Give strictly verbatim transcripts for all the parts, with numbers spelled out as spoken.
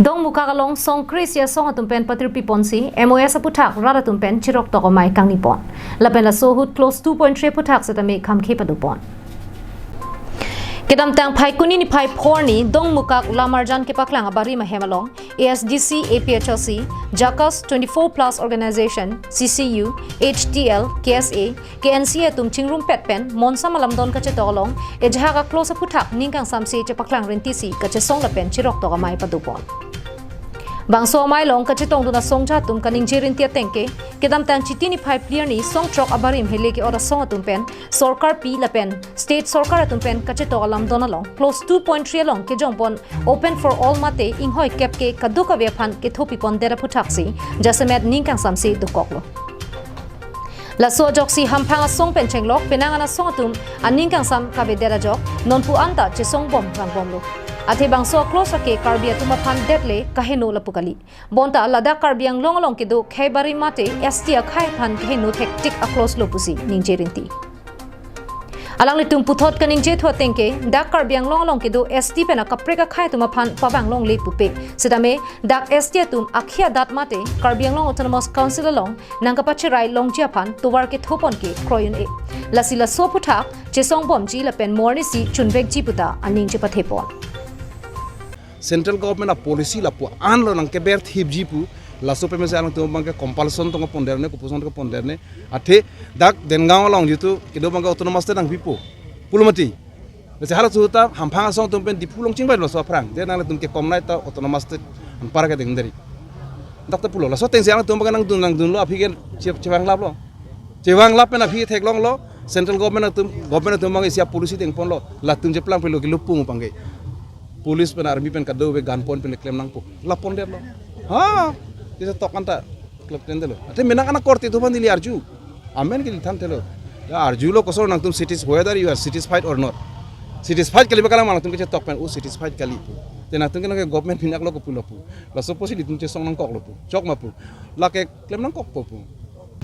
Dongmukak along song kre-isi asong atum pen patirpi ponsi M O S aphuthak rat atum pen chiroktok amei kangni pon. Lapen laso ahut clause two point three aphuthak setame kham khe pado pon. Kedamtang Phaikuni niphai pho arni Dongmukak lamarjan kepaklang abarim ahem along A S D C, A P H L C, JACAS twenty-four plus organization, C C U, H T L, K S A, K N C A atum chingrumpet pen monsam alamdon kachetok along ejahak a-clause aphuthak ning kangsamse chepaklang rintisi kachesong lapen chiroktok amei pado pon. Bangso amei along kachetongdun asong ja atum kaningje rinti ateng ke, kedamtang Chiti niphai phli arni song throk abarim hele ke-ot asong atum pen sorkar pi lapen state sorkar atum pen kachetok alamdon along clause two point three along kejong pon open for all mate inghoi kep ke kadokave aphan kethopi pondet aphuthaksi jasemet ning kangsamse dokoklo. Laso ajoksi hamphang asong pen chenglok penang an asong atum aning kangsam kavedet ajok nonpu anta chesong bom vang bomlo. Athe bangso a-clause ke Karbi atum aphan det le kaheno lapu kali. Bonta ladak Karbi Anglong along kedo khei barim mate S T akhei aphan kaheno thektik a-clause lo pusi ningje rinti. Alanglitum puthot kaningje thu ateng ke, dak Karbi Anglong along kedo S T pen akaprek akhei atum aphan pavang longle pupe. Setame dak S T atum akhei adat mate Karbi Anglong Autonomous Council along nangkapacherai longji aphan tovar ketho pon ke kroi un-e. Lasi laso aphuthak chesong bomji lapen mo arnisi chunvekji puta aning chepathe pon. Central government a-policy lapu-an lo nangkeber thipji pu, laso peme se alangtum abangke compulsion tong ponderne, kopusong tong ponderne. Athe dak Dengaon along jitu kedo abangke autonomous state nangpipo pulo mati. Lasi halaso ta hamphang asong atum pen Diphu along chingbai laso aphrang. Je nangtum ke komnai ta autonomous state anpar ke dengderi. Dak ta pulo, laso atengsi alangtum abangke nangdun nangdunlo, aphi ke che-, chevanglaplo. Chevanglap pen aphi theklonglo, central government atum, government atum abangke isi a-policy dengponlo, latum cheplang pelo ke lupung abangke. Police pen army pen kadokave gun point pen klem nangpo. La pondetlo. Ha, kisa tok anta klem tendelo. Athe menang anak korte atum aphan neli arju. Amen ke lithan thelo. Ya arjulo koson nangtum satis-, whether you are satisfied or not. Satisfied kali ba kalang ma nangtum kechetok pen, oh satisfied kali pu. Te nangtum ke nang government pinak lo kopulo pu. Laso apotsi nelitum chesong nangkoklo pu. Chok ma pu. Lake klem nangkokpo pu.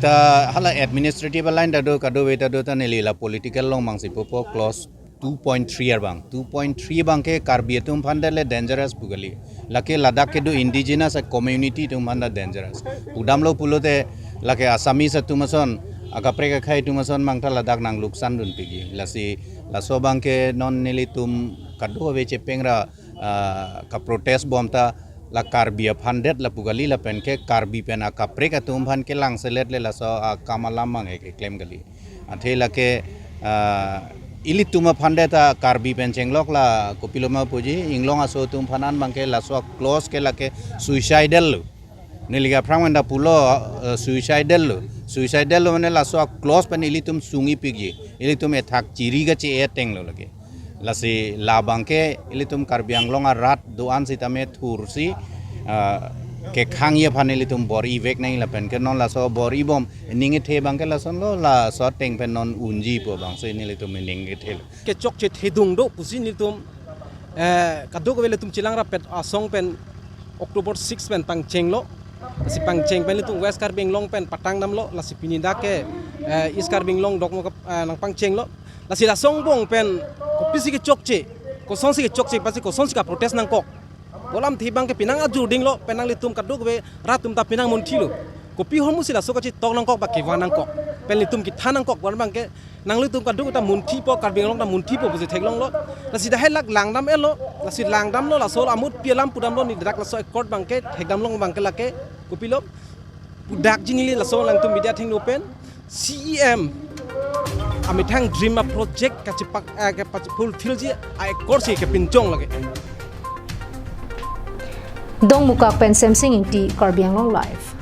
Ta hala administrative line ta do, kadokave ta do, ta neli la political along mangsi pupo clause two point three abang. Two point three abangke Karbi atum aphan det le dangerous pu kali. Lake ladak kedo indigenous a-community atum aphan ta dangerous. Pudamlo pulote lake Assamese atum ason, akaprek akhei atum ason abang ta ladak nang luksan dunpikji. Lasi laso abangke non nelitum kadokave chepengra, ah, ka-protest bom ta la Karbi aphan det lapu kali, lapen ke Karbi pen akaprek atum aphan kelang selet le laso akam alam abangke keklem kali. Athe lake, ah, ilitum aphan det ta Karbi pen chenglok la kopilo ma puji, inglong aso atum aphan an abangke laso a-clause ke lake suicidal lo. Neli ke aphrang pen ta pulo, eh, suicidal lo. Suicidal lo mane laso a-clause pen ilitum sungji pikji. Ilitum ethak chiri kache-e atenglo lake. Lasi labangke ilitum Karbi Anglong arat do-an sitame thursi, ah, kekhangji aphan ilitum bor-ivek nang lapen ke non laso bor-ibom ning kethe abangke lasonlo, laso ateng pen non unji pu abangsi nelitum ning kethelo. Kechokche thedung do pusi nelitum, eh, kadokave ilitum chelang rapet asong pen October six pen pangchenglo. Lasi pangcheng pen ilitum West Karbi Anglong pen patang damlo, lasi pini dak ke, eh, East Karbi Anglong Dongmukak, eh, nangpangchenglo. Lasi laso angbong pen kopisi kechokche, kosonsi kechokche, pasi kosonsi ka-protest nangkok. Bolam thi abangke penang ajurdinglo, pen nanglitum kadokave rat atum ta penang munthilo. Kopi ahormusi laso kachetok nangkok ba kevang nangkok. Pen nelitum kethan nangkok, bolam abangke nanglitum kadokave ta munthipo, Karbi Anglong ta munthipo pusi theklonglo. Lasi dahai lak langdam-etlo, lasi langdamlo, laso amutpi alam pudamlo, neli dak laso accord abangke thekdamlong abangke lake kopilo. Pudakji neli laso alangtum media athengno pen C E M amethang dream a-project kachepak, eh, kapache-, fulfill ji a-accord si kepinchong lake. Dongmukak pen Semsing Ingti, Karbi Anglong Live.